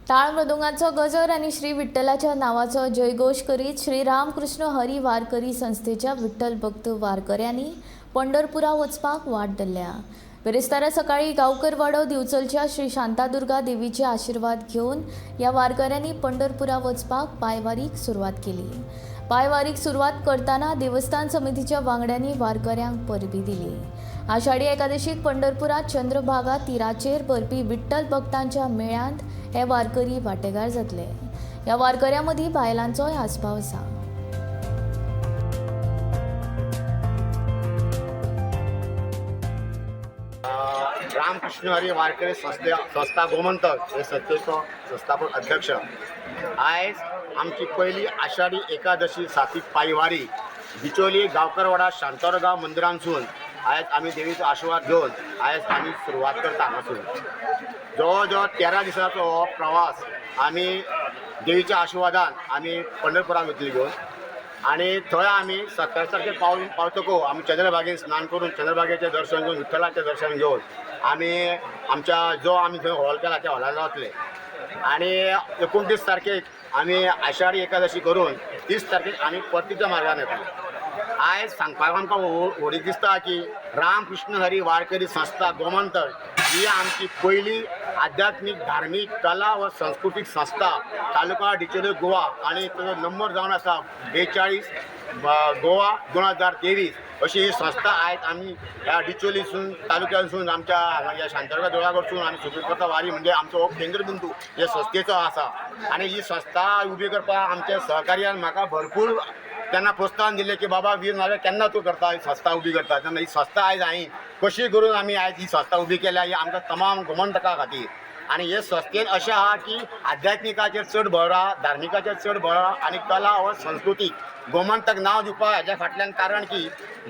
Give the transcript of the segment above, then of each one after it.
टाळ मृदुंगाचो गजर आनी श्री विठ्ठलाच्या नावाचो जयघोश करीत श्री रामकृष्ण हरी वारकरी संस्थेच्या विठ्ठल भक्त वारकऱ्यांनी पंढरपुरा वचपाक वाट धरल्या. बिरेस्तारा सकाळी गांवकरवाडो दिवचलच्या श्री शांतादुर्गा देवीचे आशिर्वाद घेवन ह्या वारकऱ्यांनी पंढरपुरा वचपाक पांयवारीक सुरवात केली. पांयवारीक सुरवात करतना देवस्थान समितीच्या वांगड्यांनी वारकऱ्यांक परबी दिली. आषाढी एकादशीक पंढरपुरात चंद्रभागा तिराचेर भरपी विठ्ठल भक्तांच्या मेळ्यांत हे वारकरी वांटेकार जातले. ह्या वारकऱ्यां मदीं बायलांचोय आस्पाव आसा. रामकृष्ण हरी वारकरी संस्था गोमंतक हे संस्थेचो संस्थापक अध्यक्ष. आयज आमची पयली आषाढी एकादशी सात्वीक पायवारी बिचोली गांवकरवाडा शांतादुर्गा मंदिरांसून आयज आमी देवीचो आशिर्वाद घेवन आयज आमी सुरवात करता हांगासून. जवळ जवळ 13 दिसाचो हो प्रवास आमी देवीच्या आशिर्वादान आमी पंढरपुराक वतली घेवन आनी थंय आमी 27 तारखेर पावतकच आमी चंद्रभागेन स्नान करून चंद्रभागेचें दर्शन घेवन विठ्ठलाचें दर्शन घेवन आमी आमच्या जो आमी थंय हॉल केला त्या हॉलान रावतले. आनी 29 तारखेक आमी आषाढी एकादशी करून 30 तारखेक आमी परतीच्या मार्गान येतले. आयज सांगपाक आमकां व्हडीक दिसता की रामकृष्ण हरी वारकरी संस्था गोमंतक ही आमची पयली आध्यात्मीक धार्मीक कला व संस्कृतीक संस्था तालुका डिचोली गोवा आनी ताजो नंबर जावन आसा 42 गोवा 2023 अशी ही संस्था आयज आमी ह्या डिचोलीसून तालुक्यासून आमच्या ह्या शांतादुर्गा देवळा कडसून आमी सुरू करता. वारी म्हणजे आमचो हो केंद्रबिंदू हे संस्थेचो आसा आनी ही संस्था उबी करपाक आमच्या सहकार्यान म्हाका भरपूर त्यांना प्रोत्साहन दिलें की बाबा वीर नावे केन्ना तूं करता ही संस्था उबी करता. तेन्ना ही संस्था आयज हांवें कशी करून आमी आयज ही संस्था उबी केल्या ही आमकां तमाम गोमंतका खातीर. आनी हे संस्थेन अशें आहा की आध्यात्मिकाचेर चड भर आहा, धार्मिकाचेर चड भर आहा आनी कला व संस्कृतीक गोमंतक नांव दिवपाक हेज्या फाटल्यान कारण की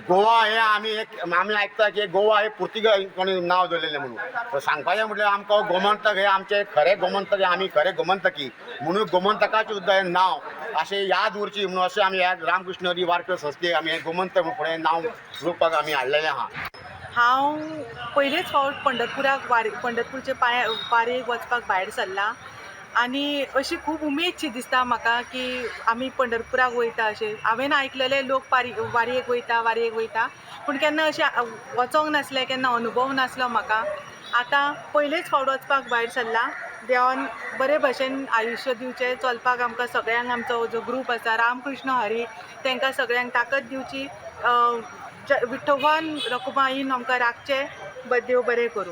गोवा हें आमी एक आमी आयकता की गोवा हें पुर्तुगेज कोणी नांव दवरलेलें म्हणून सांगपाचें म्हटल्यार आमकां गोमंतक हे आमचे खरे गोमंतक हे आमी खरे गोमंतकी म्हणून गोमंतकाचें सुद्दां हें नांव अशें याद उरची म्हणून अशें आमी ह्या रामकृष्ण हरी वारकरी संस्थेक आमी हें गोमंतक म्हणून फुडें नांव रुपाक आमी हाडलेलें आहा. हांव पयलेच फावट पंढरपुराक वारी पंढरपूरचे पांय वारयेक वचपाक भायर सरलां आनी अशी खूब उमेदशी दिसता म्हाका की आमी पंढरपुराक वयता अशें. हांवें आयकलेलें लोक पारी वारयेक वयता वारयेक वयता, पूण केन्ना अशें वचोंक नासलें, केन्ना अनुभव नासलो म्हाका. आतां पयलेच फावट वचपाक भायर सरलां. देवान बरे भशेन आयुश्य दिवचें चलपाक आमकां सगळ्यांक. आमचो जो ग्रूप आसा रामकृष्ण हरी तांकां सगळ्यांक ताकद दिवची. विठोबान रखुमाईन आमकां राखचें. देव बरें करूं.